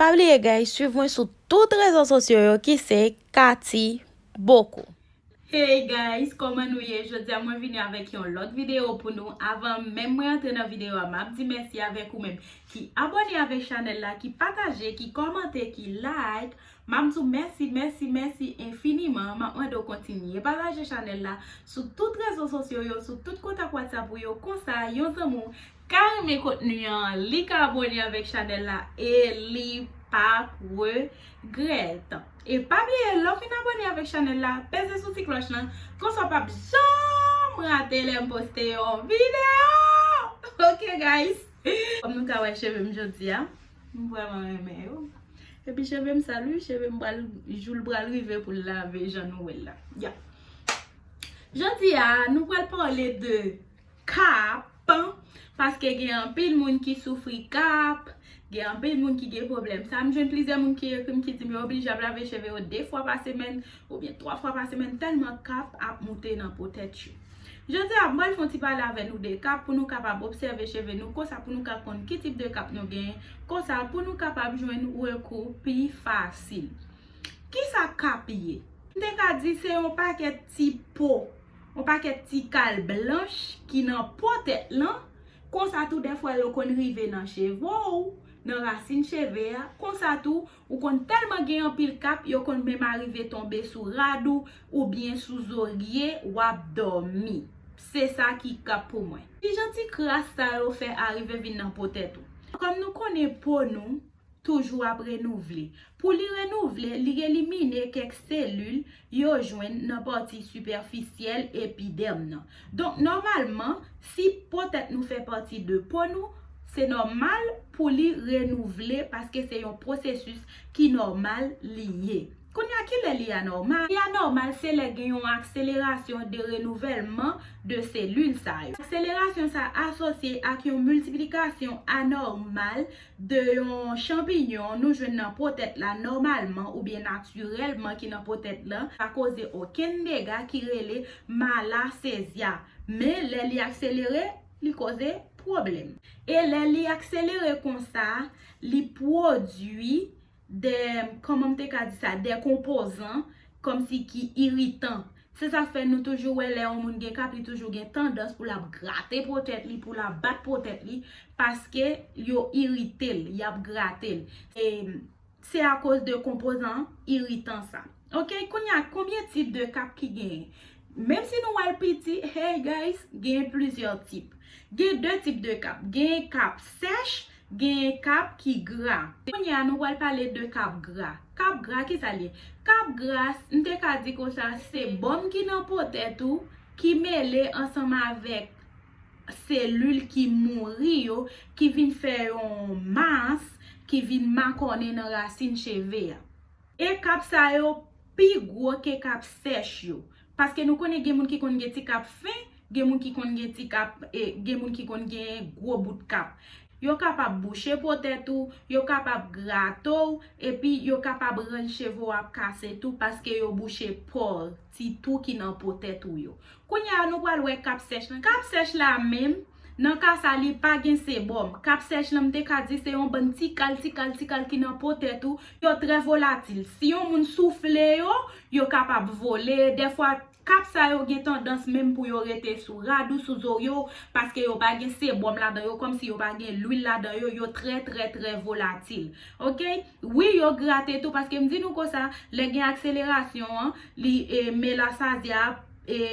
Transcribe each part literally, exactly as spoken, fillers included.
Pa bliye, guys, swiv mwen sou tout rezo sosyo yo ki se Cathy Bocco. Hey guys, kòman nou ye? Jodi a mwen vini avèk yon lòt videyo pou nou. Avan menm mwen antre nan videyo a, m ap di mèsi avèk ou menm ki abòne avèk chanèl la, ki pataje, ki kòmante, ki like. M ap di w mèsi, mèsi, mèsi enfiniman. M ap mande w kontinye pataje chanèl la sou tout rezo sosyo yo, sou tout kontak WhatsApp ou yo. Konsa, yon zanmi w ka renmen kontni an, li ka abòne avèk chanèl la e li p ap regrèt. E pa bliye, lè w fin abòne avèk chanèl la, peze sou ti klòch lan, konsa w p ap janm rate lè m poste yon videyo. Ok, guys. Kòm nou ka wè cheve m jodi a, m vrèman renmen yo. Epi cheve m sal wi, cheve m pral, jou l pral rive pou l lave jan nou wè l la. Ya. Jodi a, nou pral pale de kap, paske gen anpil moun ki soufri kap, gen anpil moun ki gen pwoblèm sa. M jwenn plizyè moun ki ekri m ki di m yo oblije ap lave cheve yo de fwa pa semèn oubyen twa fwa pa semèn tèlman kap ap moute nan po tèt yo. Jodi a, m pral fè yon ti pale avè nou de kap pou nou kapab obsève cheve nou, konsa pou nou ka konn ki tip de kap nou genyen, konsa pou nou kapab jwenn rekou pi fasil. Kisa kap ye? M te ka di se yon pakèt ti po, yon pakèt ti kal blanch ki nan po tèt lan. Konsa tou dèfwa yo konn rive nan cheve w, nan rasin cheve a. Konsa tou, ou konn tèlman gen anpil kap, yo konn menm arive tonbe sou rad ou oubyen sou zorye w ap dòmi. Se sa ki kap pou mwen. Kijan ti kras sa yo fè arive vin nan po tèt ou? Kòm nou konnen po nou toujou ap renouvle. Pou li renouvle, li elimine kèk selil yo jwenn nan pati sipèfisyèl epidèm nan. Donk, nòmalman, si po tèt nou fè pati de po nou, se nòmal pou li renouvle paske se yon pwosesis ki nòmal li ye. Kounye a, kilè li anòmal? Li anòmal se lè gen yon akselerasyon de renouvèlman de selil sa yo. Akselerasyon sa asosye ak yon miltiplikasyon anòmal de yon chanpinyon nou jwenn nan po tèt la nòmalman oubyen natirèlman ki nan po tèt lan, pa koze okenn dega, ki rele malasezya. Men lè li akselere, li koze pwoblèm. E lè li akselere konsa, li pwodui de, kòman m te ka di sa, de konpozan kòmsi ki iritan. Se sa k fè nou toujou wè lè yon moun gen kap, li toujou gen tandans pou l ap grate po tèt li, pou l ap bat po tèt li, paske yo irite l, y ap grate l. E se akoz de konpozan iritan sa. Ok, kounye a, konbyen tip de kap ki genyen? Menm si nou wè l piti, hey guys, gen plizyè tip. Gen de tip de kap. Gen kap sèch, gen kap ki gra. Kounye a, nou pral pale de kap gra. Kap gra, kisa l ye? Kap gra, m te ka di konsa, se bòm ki nan po tèt ou, ki mele ansanm avèk selil ki mouri yo, ki vin fè yon mas, ki vin makònen nan rasin cheve a. E kap sa yo pi gwo ke kap sèch yo. Paske nou konnen gen moun ki konn gen ti kap fen, gen moun ki konn gen ti kap, e, gen moun ki konn gen gwo bout kap. Yo kapab bouche po tèt ou, yo kapab grate w, epi yo kapab rann cheve w ap kase tou paske yo bouche pò, ti twou ki nan po tèt ou yo. Kounye a, nou pral wè kap sèch lan. Kap sèch la menm, nan ka sa, li pa gen sebòm. Kap sèch lan, m te ka di, se yon bann ti kal, ti kal, ti kal ki nan po tèt ou. Yo trè volatil. Si yon moun soufle yo, yo kapab vole. Dèfwa, kap sa yo gen tandans menm pou yo rete sou rad ou, sou zorye w, paske yo pa gen sebòm ladan yo, kòmsi yo pa gen lwil ladan yo, yo trè, trè, trè volatil. Ok? Wi, yo grate tou, paske m di nou konsa, lè gen akselerasyon an, li, e, melasezya ap, e,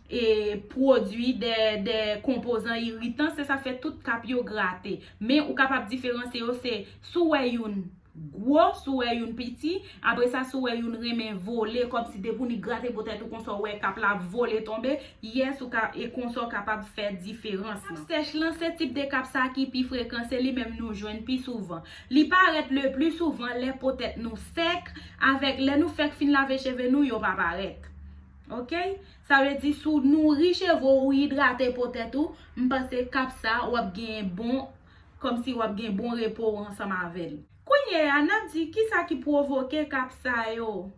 e, pwodui de, de konpozan iritan, se sa fè tout kap yo grate. Men ou kapab diferansye yo, se si w wè youn gwo, si w wè youn piti, apre sa, si w wè youn renmen vole, kòmsi depi w ni grate po tèt ou konsa, w wè kap la ap vole tonbe, yes, ou ka, e konsa w kapab fè diferans lan. Kap sèch lan, se tip de kap sa ki pi frekan, se li menm nou jwenn pi souvan. Li parèt le pli souvan lè po tèt nou sèk, avèk lè nou fèk fin lave cheve nou, yo pa parèt. Ok? Sa vle di, si w nouri cheve w, ou idrate po tèt ou, m panse kap sa, w ap gen bon, kòmsi w ap gen bon repo ansanm avè l. Kounye a, n ap di kisa ki pwovoke kap sa yo.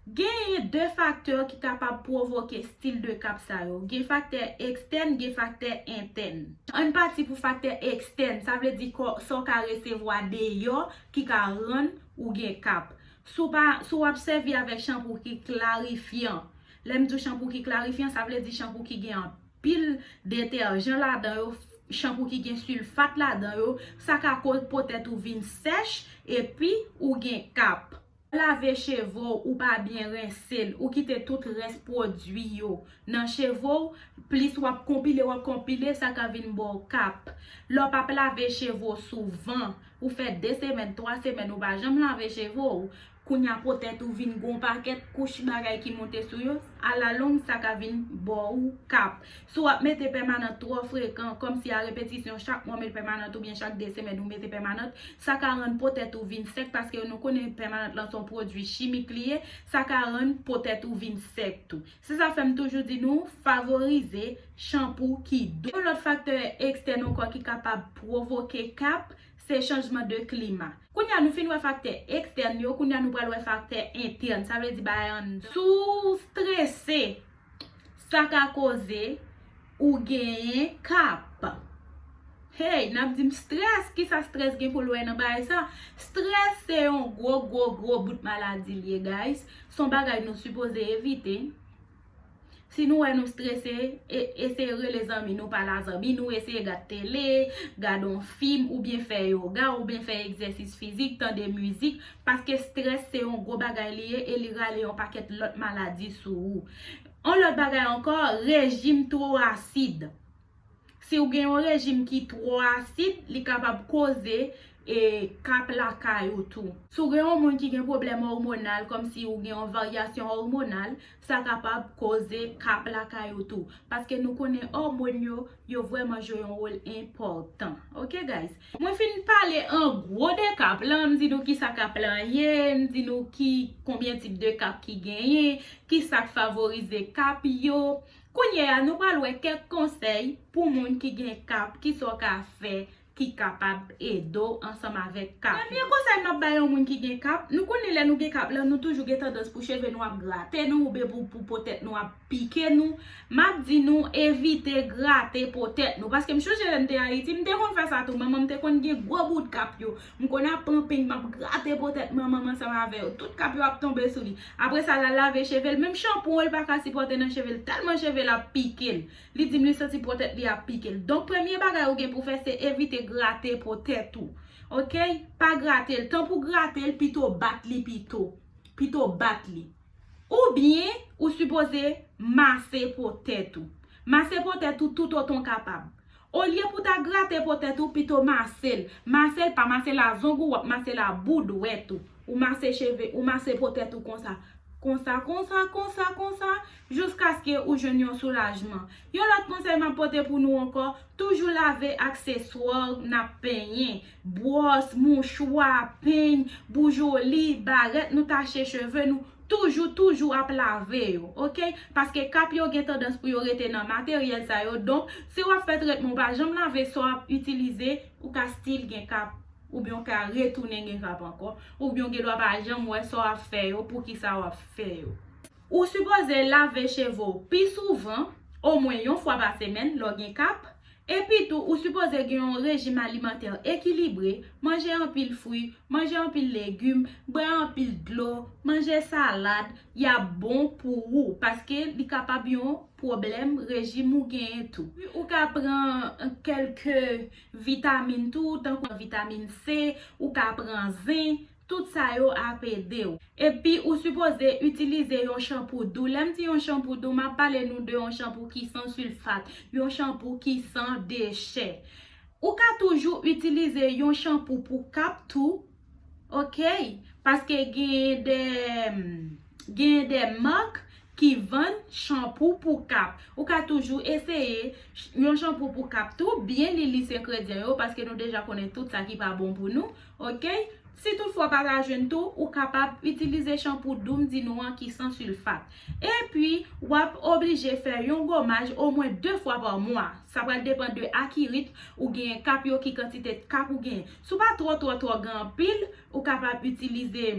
Genyen de faktè ki kapab pwovoke stil de kap sa yo. Gen faktè ekstèn, gen faktè entèn. Ann pati pou faktè ekstèn, sa vle di sa w ka resevwa deyò ki ka rann ou gen kap. Si w pa, si w ap sèvi avèk chanpou ki klarifyan, lè m di w chanpou ki klarifyan, sa vle di chanpou ki gen anpil detèjan ladan yo, chanpou ki gen silfat ladan yo, sa ka koz po tèt ou vin sèch epi ou gen kap. Lave cheve w, ou pa byen rense l, ou kite tout rès pwodui yo nan cheve w, plis w ap konpile, w ap konpile, sa ka vin ba w kap. Lè w p ap lave cheve w souvan, ou fè de semèn, twa semèn, ou pa janm lave cheve w, kounye a po tèt ou vin gon pakèt kouch bagay ki monte sou yo, alalong sa ka vin ba w kap. Si w ap mete pèmanant twò frekan, kòmsi a repetisyon chak mwa w met pèmanant oubyen chak de semèn ou mete pèmanant, sa ka rann po tèt ou vin sèk, paske nou konnen pèmanant lan se yon pwodui chimik li ye, sa ka rann po tèt ou vin sèk tou. Se sa fè m toujou di nou favorize chanpou ki dou. Yon lòt faktè ekstèn ankò ki kapab pwovoke kap, se chanjman de klima. Kounye a nou fin wè faktè ekstèn yo, kounye a nou pral wè faktè entèn. Sa vle di bagay an, si w strese, sa ka koze ou genyen kap. Hey, n ap di m strès, kisa strès gen pou l wè nan bagay sa? Strès se yon gwo, gwo, gwo bout maladi l ye, guys. Se yon bagay nou sipoze evite. Si nou wè nou strese, e, eseye rele zanmi nou, pale a zanmi nou, eseye gad tele, gad yon fim, oubyen fè yoga, oubyen fè egzèsis fizik, tande mizik, paske strès se yon gwo bagay li ye e li rale yon pakèt lòt maladi sou ou. Yon lòt bagay ankò, rejim twò asid. Si w gen yon rejim ki twò asid, li kapab koze e kap lakay ou tou. Si w gen yon moun ki gen pwoblèm òmonal, kòmsi ou gen yon varyasyon òmonal, sa kapab koze kap lakay ou tou. Paske nou konnen òmòn yo, yo vrèman jwe yon wòl enpòtan. Ok, guys? Mwen fin pale an gwo de kap lan, m di nou kisa kap lan ye, m di nou ki, konbyen tip de kap ki genyen, kisa k favorize kap yo. Kounye a, nou pral wè kèk konsèy pou moun ki gen kap, kisa w ka fè ki kapab ede w ansanm avèk kap. Premye konsèy m ap bay yon moun ki gen kap, nou konnen lè nou gen kap lan, nou toujou gen tandans pou cheve nou ap grate nou, oubyen pou, pou po tèt nou ap pike nou. M ap di nou evite grate po tèt nou, paske m chonje lè m te Ayiti, m te konn fè sa tou, manman m te konn gen gwo bout kap yo. M konn ap pran peny, m ap grate po tèt manman m ansanm avè yo. Tout kap yo ap tonbe sou li. Apre sa, l al lave cheve l. Menm chanpou, l pa ka sipòte nan cheve l, tèlman cheve l ap pike l. Li di m li santi po tèt li ap pike l. Donk, premye bagay ou gen pou fè, se evite grate po tèt ou. Ok? Pa grate l. Tan pou grate l, pito bat li pito. Pito bat li. Oubyen, ou sipoze mase po tèt ou. Mase po tèt ou toutotan w kapab. Olye pou w ta grate po tèt ou, pito mase l. Mase l, pa mase l a zong ou, w ap mase l a bout dwèt ou. Ou mase cheve, ou mase po tèt ou konsa. Konsa, konsa, konsa, konsa, jiskaske ou jwenn yon soulajman. Yon lòt konsèy m ap pote pou nou ankò, toujou lave akseswa n ap penyen, bwòs, mouchwa, peny, boujoli, barèt nou tache cheve nou, toujou, toujou ap lave yo, ok? Paske kap yo gen tandans pou yo rete nan materyèl sa yo. Donk, si w ap fè tretman, w pa janm lave sa w ap itilize, ou ka still gen kap, oubyen w ka retounen gen kap ankò, oubyen w gen dwa pa janm wè sa w ap fè yo, poukisa w ap fè yo. Ou sipoze lave cheve w pi souvan, omwen yon fwa pa semèn, lè w gen kap. Epi tou, ou sipoze gen yon rejim alimantè ekilibre, manje anpil fwi, manje anpil legim, bwè anpil dlo, manje salad, y ap bon pou ou, paske li kapab yon pwoblèm rejim ou genyen tou. Ou ka pran kèlke vitamin tou, tankou vitamin C, ou ka pran zen, tout sa yo ap ede w. Epi ou sipoze itilize yon chanpou dou. Lè m di yon chanpou dou, m ap pale nou de yon chanpou ki san silfat, yon chanpou ki san dechè. Ou ka toujou itilize yon chanpou pou kap tou, ok? Paske gen de, gen de mak ki vann chanpou pou kap. Ou ka toujou eseye ch-, yon chanpou pou kap tou, byen li lis engredyan yo, paske nou deja konnen tout sa ki pa bon pou nou, ok? Si toutfwa w pa ta jwenn tou, ou kapab itilize chanpou dou m di nou an ki san silfat. Epi, w ap oblije fè yon gomaj omwen de fwa pa mwa. Sa pral depann de akirit ou genyen, kap yo, ki kantite kap ou genyen. Si w pa twò, twò, twò gen anpil, ou kapab itilize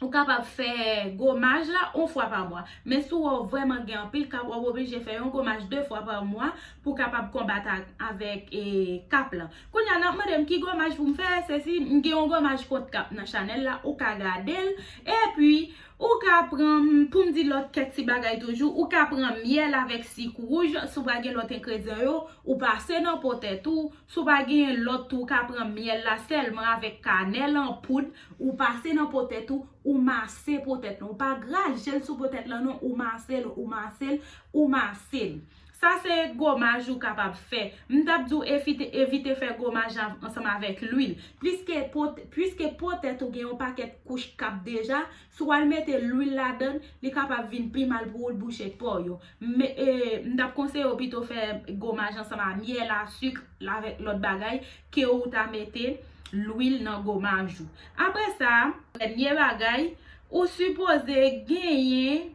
ou kapab fè gomaj la yon fwa pa mwa. Men si w wè w vrèman gen anpil kap, w ap oblije fè yon gomaj de fwa pa mwa pou w kapab konbat ak, avèk e, kap lan. Kounye a, n ap mande m ki gomaj pou m fè, se si m gen yon gomaj kont kap nan chanèl la, ou ka gade l. Epi, ou ka pran, pou m di lòt kèk ti bagay toujou, ou ka pran myèl avèk sik wouj, si w pa gen lòt engredyan yo, ou pase nan po tèt ou, si w pa gen lòt tou, ou ka pran myèl la sèlman avèk kanèl an poud, ou pase nan po tèt ou, ou mase po tèt lan. Ou pa graje l sou po tèt lan non, ou mase l, ou mase l, ou mase l. Sa se gomaj ou kapab fè. M t ap di w evite, evite fè gomaj an-, ansanm avèk lwil. Pliske po, piske po tèt ou gen yon pakèt kouch kap deja, si w al mete lwil ladan, li kapab vin pi mal pou ou, l bouche po yo. Men, e, m t ap konseye w pito fè gomaj ansanm a myèl, a sik, avèk lòt bagay, ke ou ta mete lwil nan gomaj ou. Apre sa, dènye bagay, ou sipoze genyen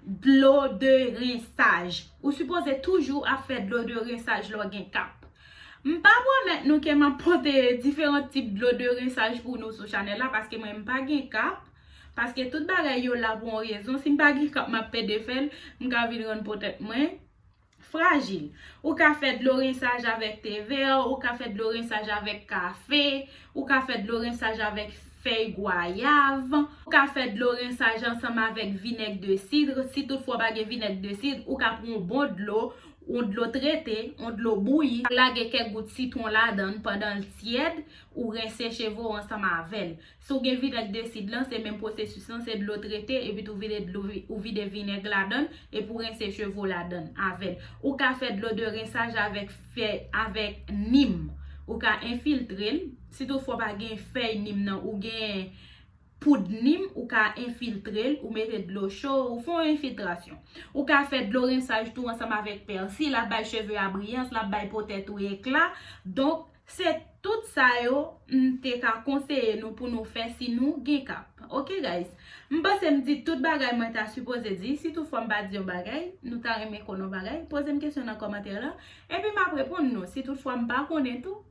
dlo de rensaj. Ou sipoze toujou ap fè dlo de rensaj lè w gen kap. M pa pwomèt nou ke m ap pote diferan tip dlo de rensaj pou nou sou chanèl la, paske mwen m pa gen kap. Paske tout bagay yo la pou yon rezon. Si m pa gen kap, m ap pede fè l, m ka vin rann po tèt mwen frajil. Ou ka fè dlo rensaj avèk te vè, ou ka fè dlo rensaj avèk kafe, ou ka fè dlo rensaj avèk fèy gwayav, ou ka fè dlo rensaj ansanm avèk vinèg de sid. Si toutfwa w pa gen vinèg de sid, ou ka pran yon bon dlo, yon dlo trete, yon dlo bouyi, lage kèk gout sitwon ladan l pandan l tyèd, ou rense cheve w ansanm avè l. Si w gen vinèg de sid lan, se menm pwosesis lan, se dlo trete, epi tou vide dlo, ou vide vinèg ladan l, epi w rense cheve w ladan l avè l. Ou ka fè dlo de rensaj avèk fè, avèk nim. Ou ka enfiltre l. Si toutfwa w pa gen fèy nim nan, ou gen poud nim, ou ka enfiltre l, ou mete dlo cho, ou fè yon enfiltrasyon. Ou ka fè dlo rensaj tou ansanm avèk pèsi, l ap bay cheve a briyans, l ap bay po tèt ou ekla. Donk, se tout sa yo m te ka konseye nou pou nou fè si nou gen kap. Ok, guys? M panse m di tout bagay mwen ta sipoze di. Si toutfwa m pa di yon bagay, nou ta renmen konnen yon bagay, poze m kesyon nan kòmantè la. Epi m ap reponn nou. Si toutfwa m pa konnen tou.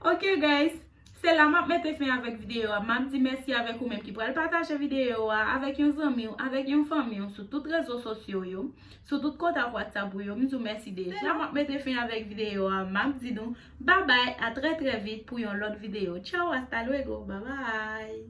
Ok, guys. Se la m ap mete fen avèk videyo a. M ap di mèsi avèk ou menm ki pral pataje videyo a avèk yon zanmi w, avèk yon fanmi w sou tout rezo sosyo yo, sou tout kontak WhatsApp ou yo. M di w mèsi deja. Se la m ap mete fen avèk videyo a. M ap di nou babay, a trè trè vit pou yon lòt videyo. Tchao, hasta luego, babay.